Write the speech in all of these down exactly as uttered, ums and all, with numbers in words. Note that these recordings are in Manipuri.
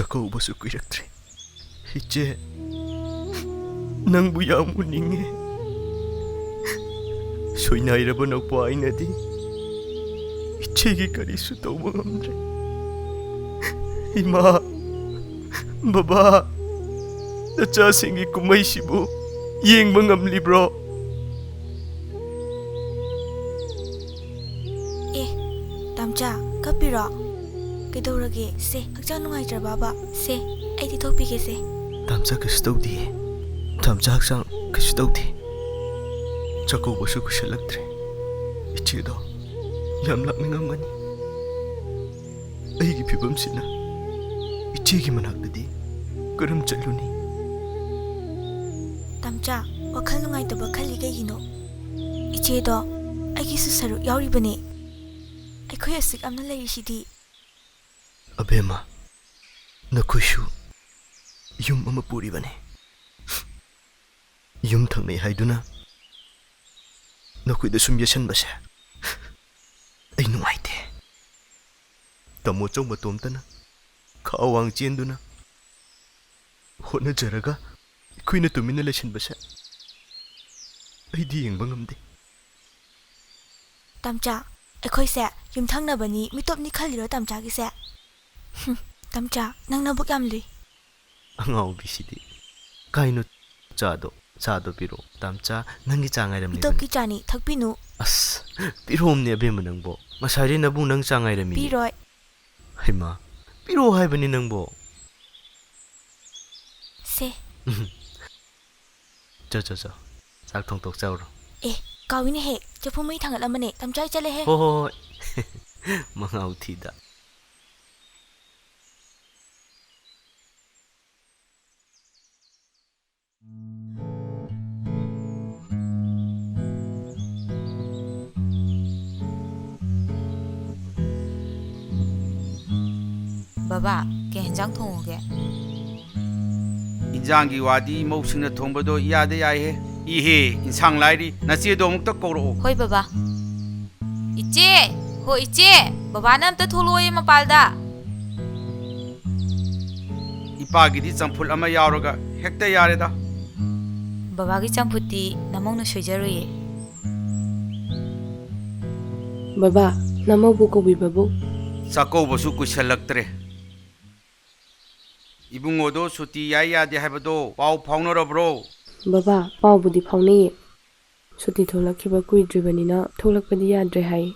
ꯀꯧꯕꯁꯨ ꯀꯨꯏꯔꯛꯇ꯭ꯔꯦ꯫ ꯏꯆꯦ, ꯅꯪꯕꯨ ꯌꯥꯝ ꯎꯅꯤꯡꯉꯦ꯫ ꯁꯣꯏꯅꯥꯏꯔꯕ ꯅꯧꯄꯥ ꯑꯩꯅꯗꯤ ꯏꯆꯦꯒꯤ ꯀꯔꯤꯁꯨ ꯇꯧꯕ ꯉꯝꯗ꯭ꯔꯦ꯫ ꯏꯃꯥ, ꯕꯕꯥ, ꯅꯆꯥꯁꯤꯡꯒꯤ ꯀꯨꯝꯍꯩꯁꯤꯕꯨ ꯌꯦꯡꯕ ꯉꯝꯂꯤꯕ꯭ꯔꯣ? ꯑꯦ, ꯇꯥꯝꯆꯥ, ꯀꯞꯄꯤꯔꯣ? ꯀꯩꯗꯧꯔꯒꯦ? ꯁꯦ, ꯍꯛꯆꯥꯡ ꯅꯨꯡꯉꯥꯏꯇ꯭ꯔꯕꯕ? ꯁꯦ, ꯑꯩ ꯇꯩꯊꯣꯛꯄꯤꯒꯦꯁꯦ꯫ ꯇꯥꯝꯆꯥ ꯀꯩꯁꯨ ꯇꯧꯗꯤꯌꯦ꯫ ꯇꯥꯝꯆꯥ ꯍꯛꯆꯥꯡ ꯀꯩꯁꯨ ꯇꯧꯗꯦ꯫ ꯆꯥꯛꯀꯧꯕꯁꯨ ꯀꯨꯏꯁꯜꯂꯛꯇ꯭ꯔꯦ꯫ ꯏꯆꯦꯗꯣ ꯌꯥꯝ ꯂꯥꯛꯅꯤꯡꯉꯝꯒꯅꯤ꯫ ꯑꯩꯒꯤ ꯐꯤꯕꯝꯁꯤꯅ ꯏꯆꯦꯒꯤ ꯃꯅꯥꯛꯇꯗꯤ ꯀꯔꯝ ꯆꯠꯂꯨꯅꯤ? ꯇꯥꯝꯆꯥ, ꯋꯥꯈꯜ ꯅꯨꯡꯉꯥꯏꯇꯕ ꯈꯜꯂꯤ ꯀꯩꯒꯤꯅꯣ? ꯏꯆꯦꯗꯣ ꯑꯩꯒꯤꯁꯨ ꯁꯔꯨꯛ ꯌꯥꯎꯔꯤꯕꯅꯦ꯫ ꯑꯩꯈꯣꯏ ꯑꯁꯨꯛ ꯌꯥꯝꯅ ꯂꯩꯔꯤꯁꯤꯗꯤ꯫ ꯑꯕꯦꯝꯃ, ꯅꯈꯣꯏꯁꯨ ꯌꯨꯝ ꯑꯃ ꯄꯨꯔꯤꯕꯅꯤ꯫ ꯌꯨꯝ ꯊꯪꯅꯩ ꯍꯥꯏꯗꯨꯅ ꯅꯈꯣꯏꯗ ꯁꯨꯝ ꯌꯦꯠꯁꯟꯕꯁꯦ ꯑꯩ ꯅꯨꯡꯉꯥꯏꯇꯦ꯫ ꯇꯥꯃꯣ ꯆꯧ ꯃꯇꯣꯝꯇꯅ ꯈꯥ ꯋꯥꯡ ꯆꯦꯟꯗꯨꯅ ꯍꯣꯠꯅꯖꯔꯒ ꯑꯩꯈꯣꯏꯅ ꯇꯨꯃꯤꯟꯅ ꯂꯩꯁꯤꯟꯕꯁꯦ ꯑꯩꯗꯤ ꯌꯦꯡꯕ ꯉꯝꯗꯦ꯫ ꯇꯥꯝꯆꯥ, ꯑꯩꯈꯣꯏꯁꯦ ꯌꯨꯝꯊꯪꯅꯕꯅꯤ, ꯃꯤꯇꯣꯞꯅꯤ ꯈꯜꯂꯤꯔꯣ ꯇꯥꯝꯆꯥꯒꯤꯁꯦ? ꯍꯨꯝ, ꯇꯥꯝꯆꯥ, ꯅꯪ ꯅꯕꯨꯛ ꯌꯥꯝ ꯂꯨꯏ꯫ ꯑꯉꯥꯎꯕꯤꯁꯤꯗꯤ꯫ ꯀꯥꯏꯅꯣ ꯆꯥꯗꯣ? ꯆꯥꯗꯣ ꯄꯤꯔꯛꯑꯣ꯫ ꯇꯥꯝꯆꯥ, ꯅꯪꯒꯤ ꯆꯥ ꯉꯥꯏꯔꯝꯂꯤꯕꯅꯤ꯫ ꯃꯤꯇꯣꯞꯀꯤ ꯆꯥꯅꯤ, ꯊꯛꯄꯤꯅꯨ꯫ ꯑꯁ, ꯄꯤꯔꯛꯑꯣꯝꯅꯦ ꯑꯕꯦꯝꯃ ꯅꯪꯕꯣ꯫ ꯉꯁꯥꯏꯗꯩ ꯅꯕꯨꯡ ꯅꯪ ꯆꯥ ꯉꯥꯏꯔꯝꯃꯤꯅꯦ꯫ ꯄꯤꯔꯣꯏ꯫ ꯍꯩꯃꯥ, ꯄꯤꯔꯛꯑꯣ ꯍꯥꯏꯕꯅꯤ ꯅꯪꯕꯣ꯫ ꯁꯦ꯫ ꯆꯣ, ꯆꯣ, ꯆꯣ꯫ ꯆꯥꯛ ꯊꯣꯡꯇꯣꯛ ꯆꯥꯎꯔꯣ꯫ ꯑꯦ, ꯀꯥꯎꯏꯅꯦꯍꯦ, ꯆꯐꯨ ꯃꯩ ꯊꯥꯡꯒꯠꯂꯝꯕꯅꯦ, ꯇꯥꯝꯆꯥ ꯍꯣꯏ ꯆꯠꯂꯦꯍꯦ꯫ ꯍꯣꯏ, ꯍꯣꯏ, ꯍꯣꯏ꯫ ꯃꯉꯥꯎ ꯊꯤꯗ꯫ ꯕꯕꯥ, ꯀꯩ ꯍꯦꯟꯖꯥꯡ ꯊꯣꯡꯉꯨꯒꯦ? ꯏꯟꯖꯥꯡꯒꯤ ꯋꯥꯗꯤ ꯃꯧꯁꯤꯡꯅ ꯊꯣꯡꯕꯗꯣ ꯏꯌꯥꯗ ꯌꯥꯏꯍꯦ꯫ ꯏꯍꯦ, ꯏꯟꯁꯥꯡ ꯂꯥꯏꯔꯤ, ꯅꯆꯦꯗꯣ ꯑꯃꯨꯛꯇ ꯀꯧꯔꯛꯑꯣ꯫ ꯍꯣꯏ ꯕꯕꯥ꯫ ꯏꯆꯦ! ꯍꯣ ꯏꯆꯦ! ꯕꯕꯥꯅ ꯑꯝꯇ ꯊꯣꯛꯂꯛꯑꯣꯌꯦ ꯃꯄꯥꯜꯗ꯫ ꯏꯄꯥꯒꯤꯗꯤ ꯆꯝꯐꯨꯠ ꯑꯃ ꯌꯥꯎꯔꯒ ꯍꯦꯛꯇ ꯌꯥꯔꯦꯗ꯫ ꯕꯕꯥꯒꯤ ꯆꯝꯐꯨꯠꯇꯤ ꯅꯃꯧꯅ ꯁꯣꯏꯖꯔꯣꯏꯌꯦ꯫ ꯕꯕꯥ, ꯅꯃꯧꯕꯨ ꯀꯧꯕꯤꯕꯕꯨ꯫ ꯆꯥꯛꯀꯧꯕꯁꯨ ꯀꯨꯏꯁꯜꯂꯛꯇ꯭ꯔꯦ꯫ ꯏꯕꯨꯡꯉꯣꯗꯣ ꯁꯨꯇꯤ ꯌꯥꯏ ꯌꯥꯗꯦ ꯍꯥꯏꯕꯗꯣ ꯄꯥꯎ ꯐꯥꯎꯅꯔꯕ꯭ꯔꯣ? ꯕꯕꯥ, ꯄꯥꯎꯕꯨꯗꯤ ꯐꯥꯎꯅꯩꯌꯦ꯫ ꯁꯨꯇꯤ ꯊꯣꯛꯂꯛꯈꯤꯕ ꯀꯨꯏꯗ꯭ꯔꯤꯕꯅꯤꯅ ꯊꯣꯛꯂꯛꯄꯗꯤ ꯌꯥꯗ꯭ꯔꯦ ꯍꯥꯏ꯫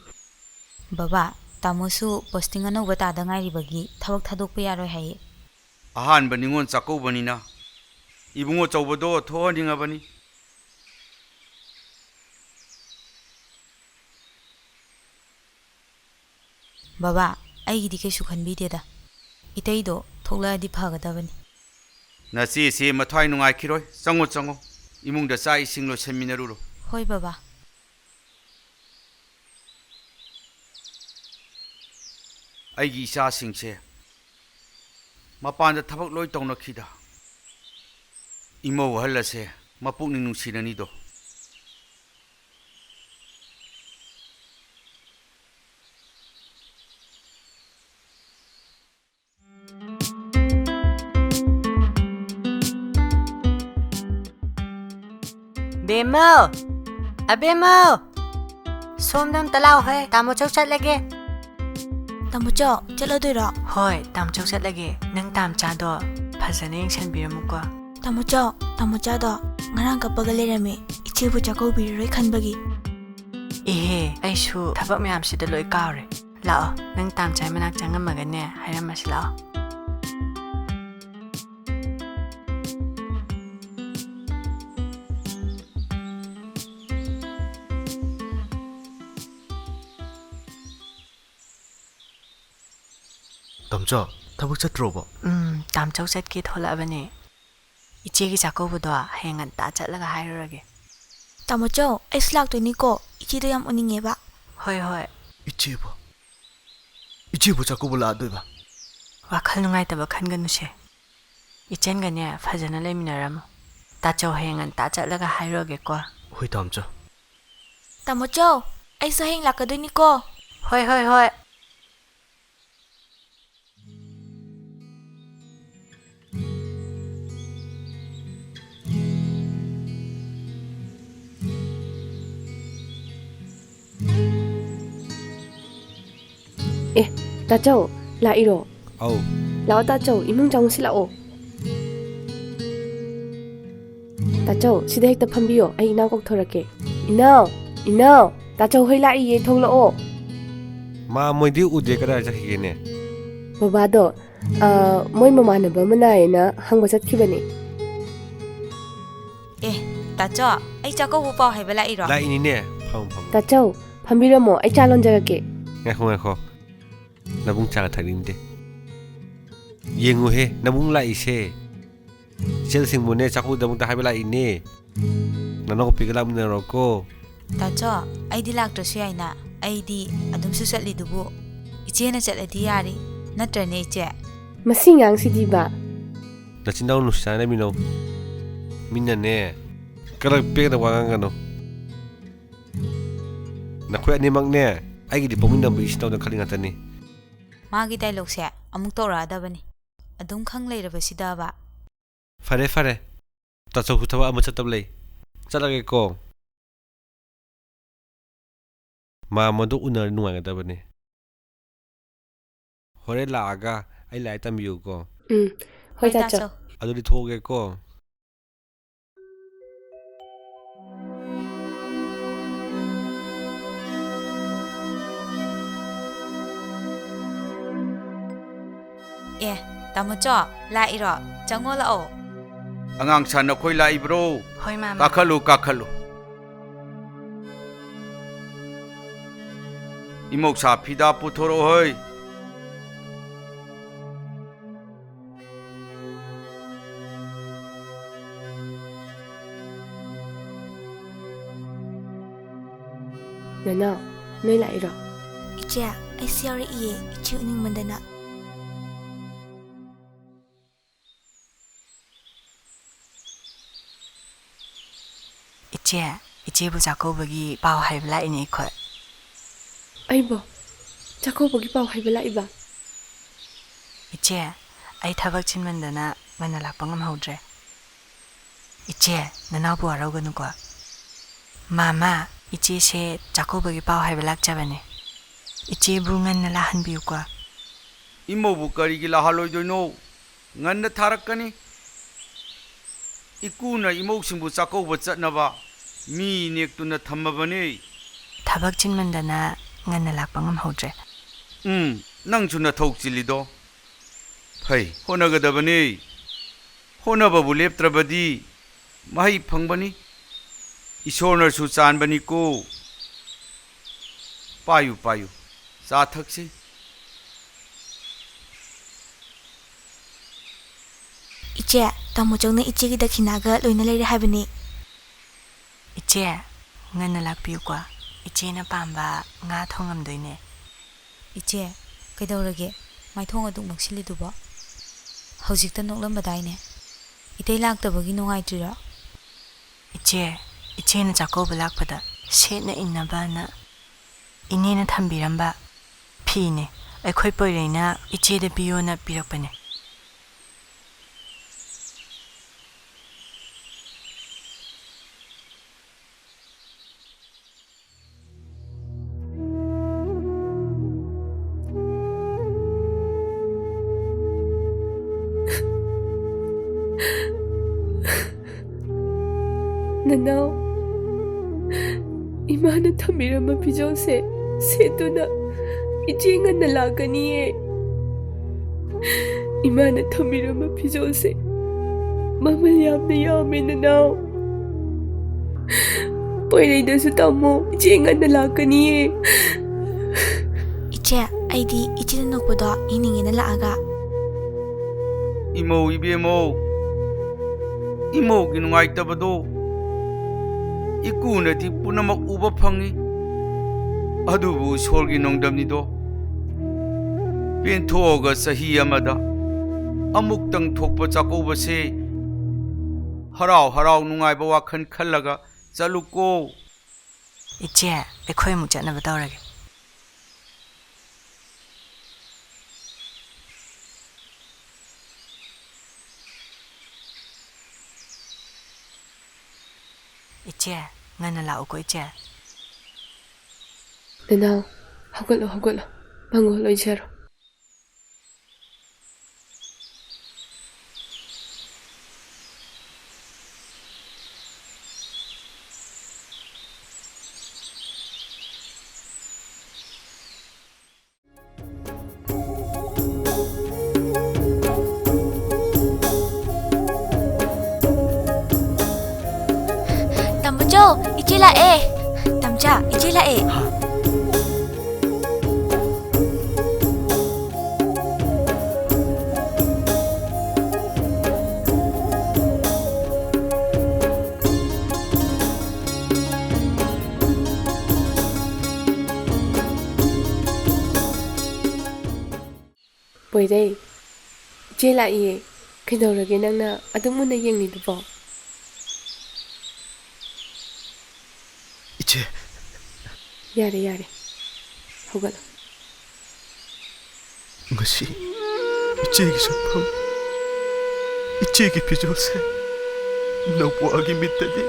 ꯕꯕꯥ, ꯇꯥꯃꯣꯁꯨ ꯄꯣꯁꯇꯤꯡ ꯑꯅꯧꯕ ꯇꯥꯗ ꯉꯥꯏꯔꯤꯕꯒꯤ ꯊꯕꯛ ꯊꯥꯗꯣꯛꯄ ꯌꯥꯔꯣꯏ ꯍꯥꯏꯌꯦ꯫ ꯑꯍꯥꯟꯕ ꯅꯤꯉꯣꯜ ꯆꯥꯛꯀꯧꯕꯅꯤꯅ ꯏꯕꯨꯡꯉꯣ ꯆꯧꯕꯗꯣ ꯊꯣꯛꯍꯟꯅꯤꯡꯉꯕꯅꯤ꯫ ꯕꯕꯥ, ꯑꯩꯒꯤꯗꯤ ꯀꯩꯁꯨ ꯈꯟꯕꯤꯗꯦꯗ꯫ ꯏꯇꯩꯗꯣ ꯊꯣꯛꯂꯛꯑꯗꯤ ꯐꯒꯗꯕꯅꯤ꯫ ꯅꯆꯦꯁꯦ ꯃꯊ꯭ꯋꯥꯏ ꯅꯨꯡꯉꯥꯏꯈꯤꯔꯣꯏ꯫ ꯆꯪꯉꯣ, ꯆꯪꯉꯣ꯫ ꯏꯃꯨꯡꯗ ꯆꯥꯛ ꯏꯁꯤꯡ ꯂꯣꯏꯁꯟꯃꯤꯟꯅꯔꯨꯔꯣ꯫ ꯍꯣꯏ ꯕꯕꯥ꯫ ꯑꯩꯒꯤ ꯏꯆꯥꯁꯤꯡꯁꯦ ꯃꯄꯥꯟꯗ ꯊꯕꯛ ꯂꯣꯏ ꯇꯧꯅꯈꯤꯗ꯫ ꯏꯃꯧ ꯑꯍꯜ ꯑꯁꯦ ꯃꯄꯨꯛꯅꯤꯡ ꯅꯨꯡꯁꯤꯔꯅꯤꯗꯣ꯫ ꯕꯦꯝꯃꯧ! ꯑꯕꯦꯝꯃꯧ! ꯁꯣꯝꯗ ꯑꯝꯇ ꯂꯥꯛꯑꯣꯍꯦ, ꯇꯥꯃꯣ ꯆꯧ ꯆꯠꯂꯒꯦ꯫ ꯇꯥꯃꯣꯆꯧ, ꯆꯠꯂꯗꯣꯏꯔꯣ? ꯍꯣꯏ, ꯇꯥꯃꯣ ꯆꯧ ꯆꯠꯂꯒꯦ꯫ ꯅꯪ ꯇꯥꯃꯣꯆꯥꯗꯣ ꯐꯖꯅ ꯌꯦꯡꯁꯟꯕꯤꯔꯝꯃꯨꯀꯣ꯫ ꯇꯥꯃꯣꯆꯧ, ꯇꯥꯃꯣꯆꯥꯗꯣ ꯉꯔꯥꯡ ꯀꯞꯄꯒ ꯂꯩꯔꯝꯃꯦ, ꯏꯆꯦꯕꯨ ꯆꯥꯛꯀꯧꯕꯤꯔꯔꯣꯏ ꯈꯟꯕꯒꯤ꯫ ꯏꯍꯦ, ꯑꯩꯁꯨ ꯊꯕꯛ ꯃꯌꯥꯝꯁꯤꯗ ꯂꯣꯏ ꯀꯥꯎꯔꯦ꯫ ꯂꯥꯛꯑꯣ, ꯅꯪ ꯇꯥꯃꯣꯆꯥꯏ ꯃꯅꯥꯛ ꯆꯪꯉꯝꯃꯒꯅꯦ ꯍꯥꯏꯔꯝꯃꯁꯤ ꯂꯥꯛꯑꯣ꯫ ꯇꯥꯃꯣꯆꯧ, ꯊꯕꯛ ꯆꯠꯇ꯭ꯔꯣꯕꯣ? ꯎꯝ, ꯇꯥꯃꯣꯆꯧ ꯆꯠꯀꯦ ꯊꯣꯛꯂꯛꯑꯕꯅꯦ꯫ ꯏꯆꯦꯒꯤ ꯆꯥꯛꯀꯧꯕꯗꯣ ꯍꯌꯦꯡ ꯉꯟꯇꯥ ꯆꯠꯂꯒ ꯍꯥꯏꯔꯨꯔꯒꯦ꯫ ꯇꯥꯃꯣꯆꯧ, ꯑꯩꯁꯨ ꯂꯥꯛꯇꯣꯏꯅꯤꯀꯣ, ꯏꯆꯦꯗꯣ ꯌꯥꯝ ꯎꯅꯤꯡꯉꯦꯕ꯫ ꯍꯣꯏ, ꯍꯣꯏ꯫ ꯏꯆꯦꯕꯨ? ꯏꯆꯦꯕꯨ ꯆꯥꯛꯀꯧꯕ ꯂꯥꯛꯑꯗꯣꯏꯕ? ꯋꯥꯈꯜ ꯅꯨꯡꯉꯥꯏꯇꯕ ꯈꯟꯒꯅꯨꯁꯦ꯫ ꯏꯆꯟꯒꯅꯦ ꯐꯖꯅ ꯂꯩꯃꯤꯟꯅꯔꯝꯃꯣ꯫ ꯇꯥꯆꯧ ꯍꯌꯦꯡ ꯉꯟꯇꯥ ꯆꯠꯂꯒ ꯍꯥꯏꯔꯨꯔꯒꯦꯀꯣ꯫ ꯍꯣꯏ, ꯇꯥꯃꯣꯆꯧ꯫ ꯇꯥꯃꯣꯆꯧ, ꯑꯩꯁꯨ ꯍꯌꯦꯡ ꯂꯥꯛꯀꯗꯣꯏꯅꯤꯀꯣ꯫ ꯍꯣꯏ, ꯍꯣꯏ, ꯍꯣꯏ꯫ ꯑꯦ, ꯇꯥꯆꯧ, ꯂꯥꯛꯏꯔꯣ? ꯑꯧ꯫ ꯂꯥꯛꯑꯣ ꯇꯥꯆꯧ, ꯏꯃꯨꯡ ꯆꯪꯁꯤꯜꯂꯛꯑꯣ꯫ ꯇꯥꯆꯧ, ꯁꯤꯗ ꯍꯦꯛꯇ ꯐꯝꯕꯤꯌꯣ, ꯑꯩ ꯏꯅꯥꯎ ꯀꯧꯊꯣꯔꯛꯀꯦ꯫ ꯏꯅꯥꯎ, ꯏꯅꯥꯎ, ꯇꯥꯆꯧ ꯍꯣꯏ ꯂꯥꯛꯏꯌꯦ, ꯊꯣꯛꯂꯛꯑꯣ꯫ ꯃꯥ, ꯃꯣꯏꯗꯤ ꯎꯗꯦ, ꯀꯗꯥꯏ ꯆꯠꯈꯤꯒꯦꯅꯦ? ꯕꯕꯥꯗꯣ, ꯑ, ꯃꯣꯏ ꯃꯃꯥꯟꯅꯕ ꯑꯃ ꯅꯥꯏꯌꯦꯅ ꯍꯪꯕ ꯆꯠꯈꯤꯕꯅꯦ꯫ ꯑꯦ, ꯇꯥꯆꯧ, ꯑꯩ ꯆꯥꯛꯀꯧꯕ ꯄꯥꯎ ꯍꯥꯏꯕ ꯂꯥꯛꯏꯔꯣ? ꯂꯥꯛꯏꯅꯤꯅꯦ, ꯐꯝꯃꯨ, ꯐꯝꯃꯨ꯫ ꯇꯥꯆꯧ, ꯐꯝꯕꯤꯔꯝꯃꯣ, ꯑꯩ ꯆꯥ ꯂꯣꯟꯖꯔꯛꯀꯦ꯫ ꯉꯥꯏꯈꯣ, ꯉꯥꯏꯈꯣ꯫ ꯅꯕꯨꯡ ꯆꯥꯒ ꯊꯛꯅꯤꯡꯗꯦ꯫ ꯌꯦꯡꯉꯨꯍꯦ, ꯅꯕꯨꯡ ꯂꯥꯛꯏꯁꯦ꯫ ꯏꯆꯦꯜꯁꯤꯡꯕꯨꯅꯦ, ꯆꯥꯛꯀꯧꯕꯗꯃꯛꯇ ꯍꯥꯏꯕ ꯂꯥꯛꯏꯅꯦ꯫ ꯅꯅꯥꯎꯄꯤꯒ ꯂꯥꯛꯃꯤꯟꯅꯔꯣꯀꯣ꯫ ꯇꯥꯆꯧ, ꯑꯩꯗꯤ ꯂꯥꯛꯇ꯭ꯔꯁꯨ ꯌꯥꯏꯅ꯫ ꯑꯩꯗꯤ ꯑꯗꯨꯝꯁꯨ ꯆꯠꯂꯤꯗꯨꯕꯨ꯫ ꯏꯆꯦꯅ ꯆꯠꯂꯗꯤ ꯌꯥꯔꯦ꯫ ꯅꯠꯇ꯭ꯔꯅꯦ, ꯏꯆꯦ? ꯃꯁꯤ ꯑꯉꯥꯡꯁꯤꯗꯤꯕ꯫ ꯅꯆꯤꯟ ꯅꯅꯥꯎ ꯅꯨꯡꯁꯤ ꯆꯥꯟꯅꯃꯤꯟꯅꯧ꯫ ꯃꯤꯅꯅꯦ, ꯀꯂꯛ ꯄꯦꯛꯅ ꯋꯥ ꯉꯥꯡꯒꯅꯨ꯫ ꯅꯈꯣꯏ ꯑꯅꯤꯃꯛꯅꯦ, ꯑꯩꯒꯤꯗꯤ ꯄꯣꯛꯃꯤꯟꯅꯕ ꯏꯆꯤꯟ ꯏꯅꯥꯎꯗ ꯈꯜꯂꯤ ꯉꯥꯛꯇꯅꯤ꯫ ꯃꯥꯒꯤ ꯗꯥꯏꯂꯣꯛꯁꯦ ꯑꯃꯨꯛ ꯇꯧꯔꯛꯑꯗꯕꯅꯤ꯫ ꯑꯗꯨꯝ ꯈꯪ ꯂꯩꯔꯕꯁꯤꯗꯕ꯫ ꯐꯔꯦ, ꯐꯔꯦ꯫ ꯇꯥꯆꯧꯁꯨ ꯊꯕꯛ ꯑꯃ ꯆꯠꯇꯕ ꯂꯩ꯫ ꯆꯠꯂꯒꯦꯀꯣ꯫ ꯃꯥ ꯃꯗꯨ ꯎꯅꯔ ꯅꯨꯡꯉꯥꯏꯒꯗꯕꯅꯤ꯫ ꯍꯣꯔꯦꯟ ꯂꯥꯛꯑꯒ ꯑꯩ ꯂꯥꯏꯔꯤꯛ ꯇꯝꯕꯤꯌꯨꯀꯣ꯫ ꯎꯝ, ꯍꯣꯏ, ꯍꯣꯏ, ꯇꯥꯆꯧ꯫ ꯇꯥꯆꯧ꯫ ꯑꯗꯨꯗꯤ ꯊꯣꯛꯑꯒꯦꯀꯣ꯫ ꯑꯦ, ꯇꯥꯃꯣꯆꯧ, ꯂꯥꯛꯏꯔꯣ? ꯆꯪꯉꯣ ꯂꯥꯛꯑꯣ꯫ ꯑꯉꯥꯡ ꯁꯥ ꯅꯈꯣꯏ ꯂꯥꯛꯏꯕ꯭ꯔꯣ? ꯍꯣꯏ, ꯃꯥꯃ꯫ ꯀꯥꯈꯠꯂꯨ, ꯀꯥꯈꯠꯂꯨ꯫ ꯏꯃꯧꯁꯥ ꯐꯤꯗꯥ ꯄꯨꯊꯣꯔꯛꯑꯣ ꯍꯣꯏ꯫ ꯅꯅꯥꯎ, ꯅꯣꯏ ꯂꯥꯛꯏꯔꯣ? ꯏꯆꯦ, ꯑꯩꯁꯨ ꯌꯥꯎꯔꯛꯏꯌꯦ, ꯏꯆꯦ ꯎꯅꯤꯡꯃꯟꯗꯅ꯫ ꯏꯆꯦ, ꯏꯆꯦꯕꯨ ꯆꯥꯛꯀꯧꯕꯒꯤ ꯄꯥꯎ ꯍꯥꯏꯕ ꯂꯥꯛꯏꯅꯦ ꯑꯩꯈꯣꯏ꯫ ꯑꯩꯕꯣ? ꯆꯥꯛꯀꯧꯕꯒꯤ ꯄꯥꯎ ꯍꯥꯏꯕ ꯂꯥꯛꯏꯕ? ꯏꯆꯦ, ꯑꯩ ꯊꯕꯛ ꯆꯤꯟꯃꯟꯗꯅ ꯉꯟꯅ ꯂꯥꯛꯄ ꯉꯝꯍꯧꯗ꯭ꯔꯦ꯫ ꯏꯆꯦ, ꯅꯅꯥꯎꯕꯨ ꯋꯥꯔꯧꯒꯅꯨꯀꯣ꯫ ꯃꯥꯃ, ꯏꯆꯦꯁꯦ ꯆꯥꯛꯀꯧꯕꯒꯤ ꯄꯥꯎ ꯍꯥꯏꯕ ꯂꯥꯛꯆꯕꯅꯦ꯫ ꯏꯆꯦꯕꯨ ꯉꯟꯅ ꯂꯥꯛꯍꯟꯕꯤꯌꯨꯀꯣ꯫ ꯏꯃꯧꯕꯨ ꯀꯔꯤꯒꯤ ꯂꯥꯛꯍꯜꯂꯣꯏꯗꯣꯏꯅꯣ? ꯉꯟꯅ ꯊꯥꯔꯛꯀꯅꯤ꯫ ꯏꯀꯨꯅ ꯏꯃꯧꯁꯤꯡꯕꯨ ꯆꯥꯛꯀꯧꯕ ꯆꯠꯅꯕ ꯃꯤ ꯅꯦꯛꯇꯨꯅ ꯊꯝꯃꯕꯅꯤ꯫ ꯊꯕꯛ ꯆꯤꯟꯃꯟꯗꯅ ꯉꯟꯅ ꯂꯥꯛꯄ ꯉꯝꯍꯧꯗ꯭ꯔꯦ꯫ ꯎꯝ, ꯅꯪꯁꯨ ꯅꯊꯧ ꯆꯤꯜꯂꯤꯗꯣ꯫ ꯐꯩ, ꯍꯣꯠꯅꯒꯗꯕꯅꯤ꯫ ꯍꯣꯠꯅꯕꯕꯨ ꯂꯦꯞꯇ꯭ꯔꯕꯗꯤ ꯃꯍꯩ ꯐꯪꯕꯅꯤ꯫ ꯏꯁꯣꯔꯅꯁꯨ ꯆꯥꯟꯕꯅꯤꯀꯣ꯫ ꯄꯥꯏꯌꯨ, ꯄꯥꯏꯌꯨ, ꯆꯥ ꯊꯛꯁꯤ꯫ ꯏꯆꯦ, ꯇꯥꯃꯣ ꯆꯧꯅ ꯏꯆꯦꯒꯤ ꯗꯈꯤꯅꯥꯒ ꯂꯣꯏꯅ ꯂꯩꯔꯦ ꯍꯥꯏꯕꯅꯤ꯫ ꯏꯆꯦ, ꯉꯟꯅ ꯂꯥꯛꯄꯤꯌꯨꯀꯣ꯫ ꯏꯆꯦꯅ ꯄꯥꯝꯕ ꯉꯥ ꯊꯣꯡꯉꯝꯗꯣꯏꯅꯦ꯫ ꯏꯆꯦ, ꯀꯩꯗꯧꯔꯒꯦ? ꯃꯥꯏꯊꯣꯡ ꯑꯗꯨꯛ ꯃꯛꯁꯤꯜꯂꯤꯗꯨꯕꯣ? ꯍꯧꯖꯤꯛꯇ ꯅꯣꯛꯂꯝꯕꯗꯥꯏꯅꯦ? ꯏꯇꯩ ꯂꯥꯛꯇꯕꯒꯤ ꯅꯨꯡꯉꯥꯏꯇ꯭ꯔꯤꯔꯣ? ꯏꯆꯦ, ꯏꯆꯦꯅ ꯆꯥꯛꯀꯧꯕ ꯂꯥꯛꯄꯗ ꯁꯦꯠꯅ ꯏꯟꯅꯕꯅ ꯏꯅꯦꯅ ꯊꯝꯕꯤꯔꯝꯕ ꯐꯤꯅꯦ꯫ ꯑꯩꯈꯣꯏ ꯄꯣꯏꯔꯩꯅ ꯏꯆꯦꯗ ꯄꯤꯌꯣꯅ ꯄꯤꯔꯛꯄꯅꯦ꯫ ꯅꯅꯥꯎ, ꯏꯃꯥꯅ ꯊꯝꯕꯤꯔꯝꯕ ꯐꯤꯖꯣꯜꯁꯦ ꯁꯦꯠꯇꯨꯅ ꯏꯆꯦ ꯉꯟꯅ ꯂꯥꯛꯀꯅꯤꯌꯦ꯫ ꯏꯃꯥꯅ ꯊꯝꯕꯤꯔꯝꯕ ꯐꯤꯖꯣꯜꯁꯦ ꯃꯃꯜ ꯌꯥꯝꯅ ꯌꯥꯝꯃꯦ ꯅꯅꯥꯎ꯫ ꯄꯣꯏꯔꯩꯗꯁꯨ ꯇꯝꯃꯣ, ꯏꯆꯦ ꯉꯟꯅ ꯂꯥꯛꯀꯅꯤꯌꯦ꯫ ꯏꯆꯦ, ꯑꯩꯗꯤ ꯏꯆꯦꯅ ꯅꯣꯛꯄꯗꯣ ꯌꯦꯡꯅꯤꯡꯉꯦꯅ ꯂꯥꯛꯑꯒ꯫ ꯏꯃꯧ ꯏꯕꯦꯝꯃꯧ, ꯏꯃꯧꯒꯤ ꯅꯨꯡꯉꯥꯏꯇꯕꯗꯣ ꯏꯀꯨꯅꯗꯤ ꯄꯨꯝꯅꯃꯛ ꯎꯕ ꯐꯪꯏ꯫ ꯑꯗꯨꯕꯨ ꯏꯁꯣꯔꯒꯤ ꯅꯣꯡꯗꯝꯅꯤꯗꯣ꯫ ꯄꯦꯟꯊꯣꯛꯑꯒ ꯆꯍꯤ ꯑꯃꯗ ꯑꯃꯨꯛꯇꯪ ꯊꯣꯛꯄ ꯆꯥꯛꯀꯧꯕꯁꯦ ꯍꯔꯥꯎ ꯍꯔꯥꯎ ꯅꯨꯡꯉꯥꯏꯕ ꯋꯥꯈꯜ ꯈꯜꯂꯒ ꯆꯠꯂꯨꯀꯣ꯫ ꯏꯆꯦ, ꯑꯩꯈꯣꯏ ꯑꯃꯨꯛ ꯆꯠꯅꯕ ꯇꯧꯔꯒꯦ꯫ ꯏꯆꯦ, ꯉꯟꯅ ꯂꯥꯛꯎꯀꯣ, ꯏꯆꯦ꯫ ꯅꯅꯥꯎ, ꯍꯧꯒꯠꯂꯣ, ꯍꯧꯒꯠꯂꯣ꯫ ꯃꯪꯒꯣꯜ ꯑꯣꯏꯖꯔꯣ꯫ ꯇꯥꯃꯣꯆꯧ, ꯏꯆꯦ ꯂꯥꯛꯑꯦ꯫ ꯇꯥꯃꯣꯆꯥ, ꯏꯆꯦ ꯂꯥꯛꯑꯦ꯫ ꯄꯣꯏꯔꯩ, ꯏꯆꯦ ꯂꯥꯛꯏꯌꯦ꯫ ꯀꯩꯗꯧꯔꯒꯦ ꯅꯪꯅ ꯑꯗꯨꯝ ꯃꯨꯟꯅ ꯌꯦꯡꯂꯤꯗꯨꯕꯣ? ꯏꯆꯦ꯫ ꯌꯥꯔꯦ, ꯌꯥꯔꯦ꯫ ꯍꯧꯒꯠꯂꯣ꯫ ꯉꯁꯤ ꯏꯆꯦꯒꯤ ꯁꯛꯐꯝ, ꯏꯆꯦꯒꯤ ꯐꯤꯖꯣꯜꯁꯦ ꯅꯧꯄꯣꯛꯑꯒꯤ ꯃꯤꯠꯇꯗꯤ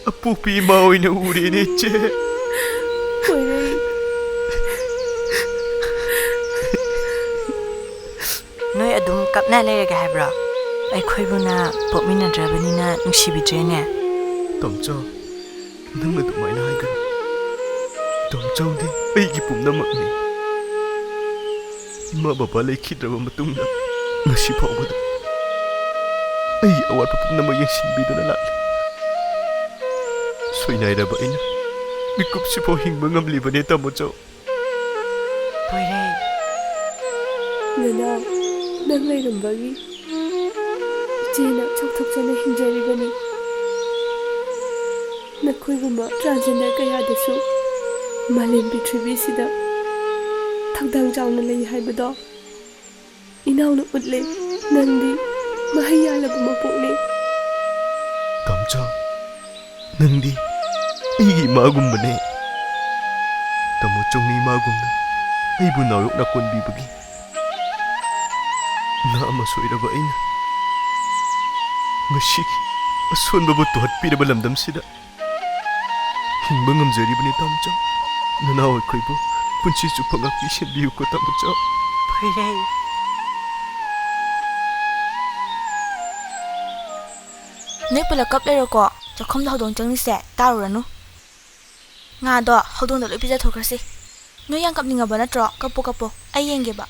ꯑꯄꯣꯛꯄꯤ ꯏꯃꯥ ꯑꯣꯏꯅ ꯎꯔꯦꯅꯦ, ꯏꯆꯦ꯫ ꯄꯣꯏꯔꯩ꯫ ꯅꯣꯏ ꯑꯗꯨꯝ ꯀꯞꯅ ꯂꯩꯔꯒꯦ ꯍꯥꯏꯕ꯭ꯔꯣ? ꯑꯩꯈꯣꯏꯕꯨꯅ ꯄꯣꯛꯃꯤꯟꯅꯗ꯭ꯔꯕꯅꯤꯅ ꯅꯨꯡꯁꯤꯕꯤꯗ꯭ꯔꯦꯅꯦ꯫ ꯇꯣꯝꯆꯧ, ꯅꯪ ꯑꯗꯨꯃꯥꯏꯅ ꯍꯥꯏꯒꯅꯨ꯫ ꯇꯣꯝꯆꯧꯗꯤ ꯑꯩꯒꯤ ꯄꯨꯝꯅꯃꯛꯅꯤ꯫ ꯏꯃꯥ ꯕꯕꯥ ꯂꯩꯈꯤꯗ꯭ꯔꯕ ꯃꯇꯨꯡꯗ ꯉꯁꯤ ꯐꯥꯎꯕꯗ ꯑꯩꯒꯤ ꯑꯋꯥꯠꯄ ꯄꯨꯝꯅꯃꯛ ꯌꯦꯡꯁꯤꯟꯕꯤꯗꯨꯅ ꯂꯥꯛꯂꯤ꯫ ꯁꯣꯏꯅꯥꯏꯔꯕ ꯑꯩꯅ ꯃꯤꯀꯨꯞꯁꯤꯐꯥꯎ ꯍꯤꯡꯕ ꯉꯝꯂꯤꯕꯅꯦ, ꯇꯥꯃꯣꯆꯧ꯫ ꯄꯣꯏꯔꯩ꯫ ꯅꯅꯥꯎ, ꯅꯪ ꯂꯩꯔꯝꯕꯒꯤ ꯏꯆꯦꯅ ꯆꯥꯎꯊꯣꯛꯆꯅ ꯍꯤꯡꯖꯔꯤꯕꯅꯤ꯫ ꯅꯈꯣꯏꯒꯨꯝꯕ transgender ꯀꯌꯥꯗꯁꯨ ꯃꯥꯂꯦꯝ ꯄ꯭ꯔꯤꯊꯤꯕꯤꯁꯤꯗ ꯊꯧꯗꯥꯡ ꯆꯥꯎꯅ ꯂꯩ ꯍꯥꯏꯕꯗꯣ ꯏꯅꯥꯎꯅ ꯎꯠꯂꯦ꯫ ꯅꯪꯗꯤ ꯃꯍꯩ ꯌꯥꯜꯂꯕ ꯃꯄꯣꯛꯅꯤ꯫ ꯇꯥꯃꯣꯆꯧ, ꯅꯪꯗꯤ ꯑꯩꯒꯤ ꯏꯃꯥꯒꯨꯝꯕꯅꯦ꯫ ꯇꯥꯃꯣꯆꯧꯅ ꯏꯃꯥꯒꯨꯝꯅ ꯑꯩꯕꯨ ꯅꯥꯎꯌꯣꯛꯅ ꯀꯣꯟꯕꯤꯕꯒꯤ ꯅꯍꯥ ꯑꯃ ꯁꯣꯏꯔꯕ ꯑꯩꯅ ꯉꯁꯤꯒꯤ ꯑꯁꯣꯟꯕꯕꯨ ꯇꯨꯍꯠꯄꯤꯔꯕ ꯂꯝꯗꯝꯁꯤꯗ ꯍꯤꯡꯕ ꯉꯝꯖꯔꯤꯕꯅꯤ, ꯇꯥꯃꯣꯆꯧ꯫ ꯅꯅꯥꯎ ꯑꯩꯈꯣꯏꯕꯨ ꯄꯨꯟꯁꯤ ꯆꯨꯞꯄ ꯉꯥꯛꯄꯤ ꯁꯦꯟꯕꯤꯌꯨꯀꯣ, ꯇꯥꯃꯣꯆꯥ꯫ ꯐꯔꯦ꯫ ꯅꯣꯏ ꯄꯨꯂꯞ ꯀꯞ ꯂꯩꯔꯣꯀꯣ꯫ ꯆꯥꯛꯈꯨꯝꯗ ꯍꯧꯗꯣꯡ ꯆꯪꯉꯤꯁꯦ ꯇꯥꯔꯨꯔꯅꯨ꯫ ꯉꯥꯗꯣ ꯍꯧꯗꯣꯡꯗ ꯂꯣꯏ ꯄꯤꯖꯊꯣꯛꯈ꯭ꯔꯁꯤ꯫ ꯅꯣꯏ ꯌꯥꯝ ꯀꯞꯅꯤꯡꯉꯕ ꯅꯠꯇ꯭ꯔꯣ? ꯀꯞꯄꯣ, ꯀꯞꯄꯣ, ꯑꯩ ꯌꯦꯡꯒꯦꯕ꯫